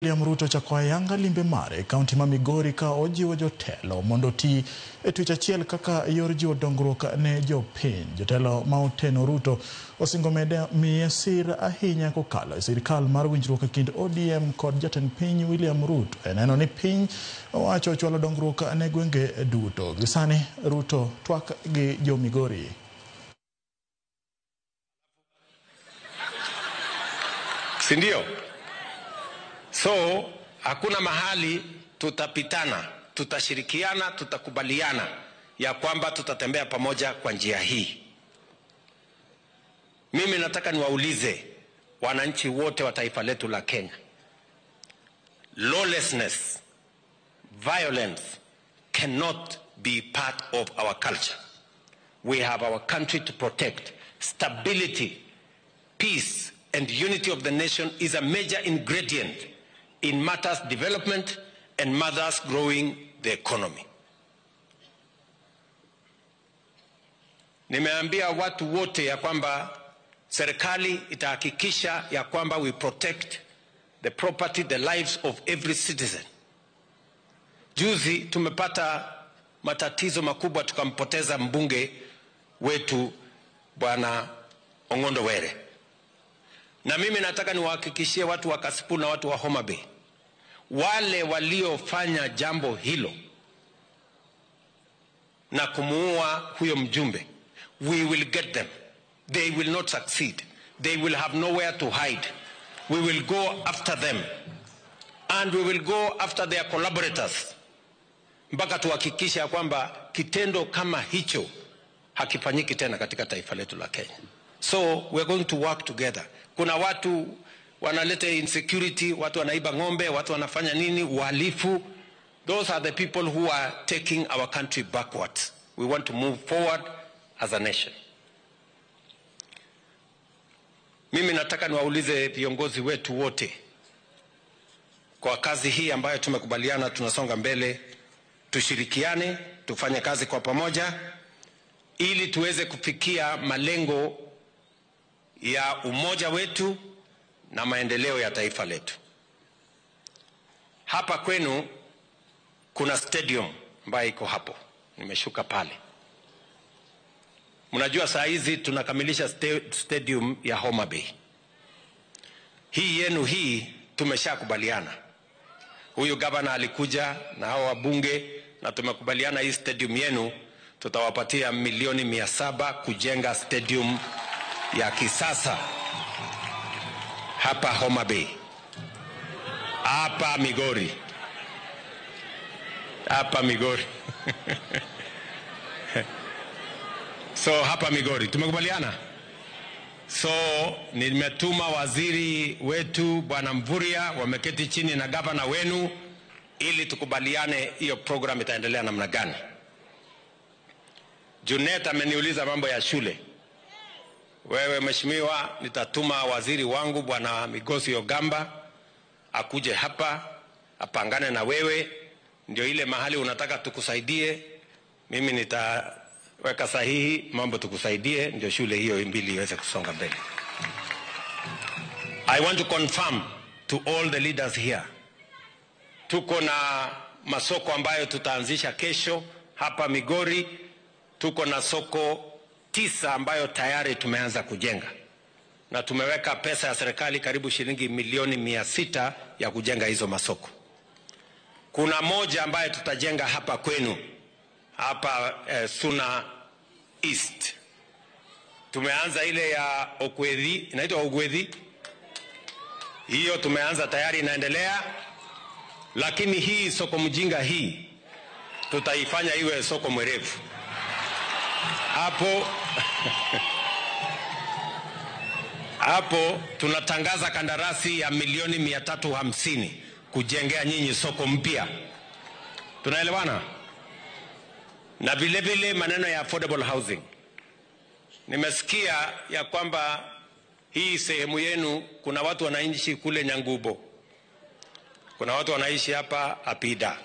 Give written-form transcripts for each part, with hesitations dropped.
William Ruto chako ayanga limbe mare kaunti ma Migori ka ojiwo jotelo mondo oti e twech achiel kaka yor jiwo dongruok ne jopiny. Jotelo ma oteno Ruto osingo mede miye sir ahinya kokalo e sirikal mar winjruok e kind ODM kod jatend piny William Ruto e neno ni piny owacho ochwalo dongruok ne gwenge duto. Gi sani Ruto twak gi jo Migori. Si ndio? So hakuna mahali tutapitana, tutashirikiana, tutakubaliana ya kwamba tutatembea pamoja kwa njia hii. Mimi nataka niwaulize wananchi wote wa taifa letu la Kenya. Lawlessness, violence cannot be part of our culture. We have our country to protect. Stability, peace and unity of the nation is a major ingredient in matters development and matters growing the economy. Nimeambia watu wote ya kwamba serikali itahakikisha ya kwamba we protect the property, the lives of every citizen. Juzi tumepata matatizo makubwa, tukampoteza mbunge wetu Bwana Ong'ondo Were. Na mimi nataka niwahakikishie watu wa Kasipul na watu wa Homa Bay, wale waliofanya jambo hilo na kumuua huyo mjumbe, we will get them. They will not succeed. They will have nowhere to hide. We will go after them. And we will go after their collaborators. Mpaka tuhakikishe kwamba kitendo kama hicho hakifanyiki tena katika taifa letu la Kenya. So we are going to work together. Kuna watu wanaleta insecurity, watu wanaiba ng'ombe, watu wanafanya nini, uhalifu. Those are the people who are taking our country backwards. We want to move forward as a nation. Mimi nataka niwaulize viongozi wetu wote, kwa kazi hii ambayo tumekubaliana tunasonga mbele, tushirikiane, tufanye kazi kwa pamoja ili tuweze kufikia malengo ya umoja wetu na maendeleo ya taifa letu. Hapa kwenu kuna stadium ambayo iko hapo. Nimeshuka pale. Mnajua saa hizi tunakamilisha stadium ya Homa Bay. Hii yenu hii tumeshakubaliana. Huyu governor alikuja na hao wabunge na tumekubaliana hii stadium yenu tutawapatia milioni 700 kujenga stadium ya kisasa hapa Homa Bay, hapa Migori, hapa Migori. So hapa Migori tumekubaliana. So nimetuma waziri wetu Bwana Mvurya, wameketi chini na gavana wenu ili tukubaliane hiyo program itaendelea namna gani. Junet ameniuliza mambo ya shule. Wewe mheshimiwa, nitatuma waziri wangu Bwana Migosi Ogamba akuje hapa apangane na wewe, ndio ile mahali unataka tukusaidie. Mimi nitaweka sahihi mambo tukusaidie, ndio shule hiyo mbili iweze kusonga mbele. I want to confirm to all the leaders here, tuko na masoko ambayo tutaanzisha kesho hapa Migori. Tuko na soko 9 ambayo tayari tumeanza kujenga. Na tumeweka pesa ya serikali karibu shilingi milioni 600 ya kujenga hizo masoko. Kuna moja ambayo tutajenga hapa kwenu, hapa Suna East. Tumeanza ile ya Ogwedhi, inaitwa Ogwedhi. Hiyo tumeanza tayari, inaendelea. Lakini hii soko mjinga hii tutaifanya iwe soko mwerevu. Hapo hapo tunatangaza kandarasi ya milioni 350 kujengea nyinyi soko mpya. Tunaelewana? Na vile vile maneno ya affordable housing. Nimesikia ya kwamba hii sehemu yenu kuna watu wanaishi kule Nyangubo. Kuna watu wanaishi hapa Apida.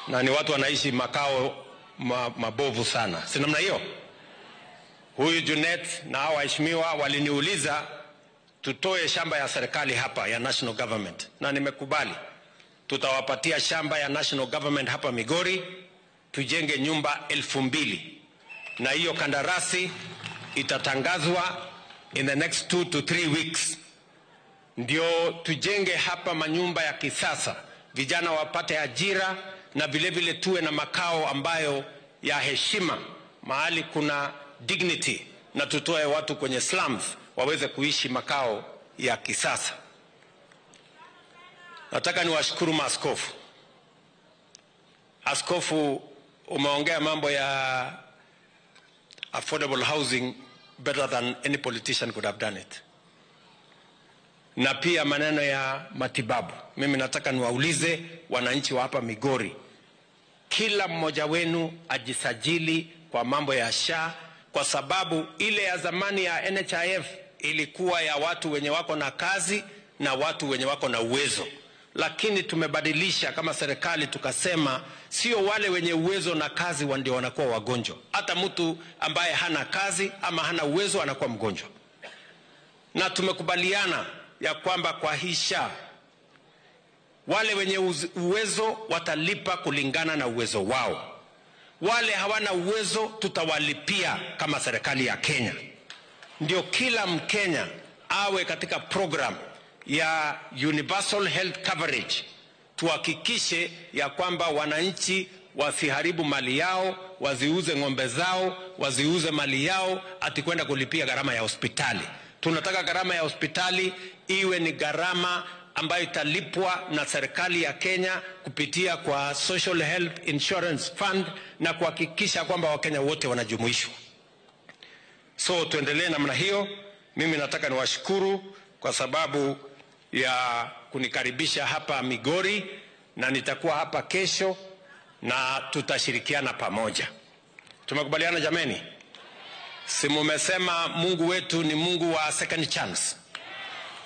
Na ni watu wanaishi makao mabovu sana. Si namna hiyo? Huyu Junet na hao waheshimiwa waliniuliza tutoe shamba ya serikali hapa ya national government, na nimekubali tutawapatia shamba ya national government hapa Migori, tujenge nyumba 2000, na hiyo kandarasi itatangazwa in the next 2 to 3 weeks, ndio tujenge hapa manyumba ya kisasa, vijana wapate ajira, na vile vile tuwe na makao ambayo ya heshima, mahali kuna dignity, na tutoe watu kwenye slums waweze kuishi makao ya kisasa. Nataka niwashukuru maaskofu. Askofu, umeongea mambo ya affordable housing better than any politician could have done it. Na pia maneno ya matibabu. Mimi nataka niwaulize wananchi wa hapa Migori, kila mmoja wenu ajisajili kwa mambo ya SHA, kwa sababu ile ya zamani ya NHIF ilikuwa ya watu wenye wako na kazi na watu wenye wako na uwezo. Lakini tumebadilisha kama serikali, tukasema sio wale wenye uwezo na kazi ndio wanakuwa wagonjwa. Hata mtu ambaye hana kazi ama hana uwezo anakuwa mgonjwa. Na tumekubaliana ya kwamba kwa hii SHA wale wenye uwezo watalipa kulingana na uwezo wao. Wale hawana uwezo tutawalipia kama serikali ya Kenya. Ndio kila Mkenya awe katika program ya universal health coverage. Tuhakikishe ya kwamba wananchi wasiharibu mali yao, waziuze ng'ombe zao, waziuze mali yao ati kwenda kulipia gharama ya hospitali. Tunataka gharama ya hospitali iwe ni gharama ambayo italipwa na serikali ya Kenya kupitia kwa Social Health Insurance Fund, na kuhakikisha kwamba Wakenya wote wanajumuishwa. So tuendelee namna hiyo. Mimi nataka niwashukuru kwa sababu ya kunikaribisha hapa Migori, na nitakuwa hapa kesho na tutashirikiana pamoja. Tumekubaliana jameni? Si mumesema Mungu wetu ni Mungu wa second chance?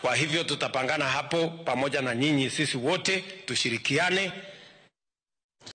Kwa hivyo tutapangana hapo pamoja na nyinyi, sisi wote tushirikiane.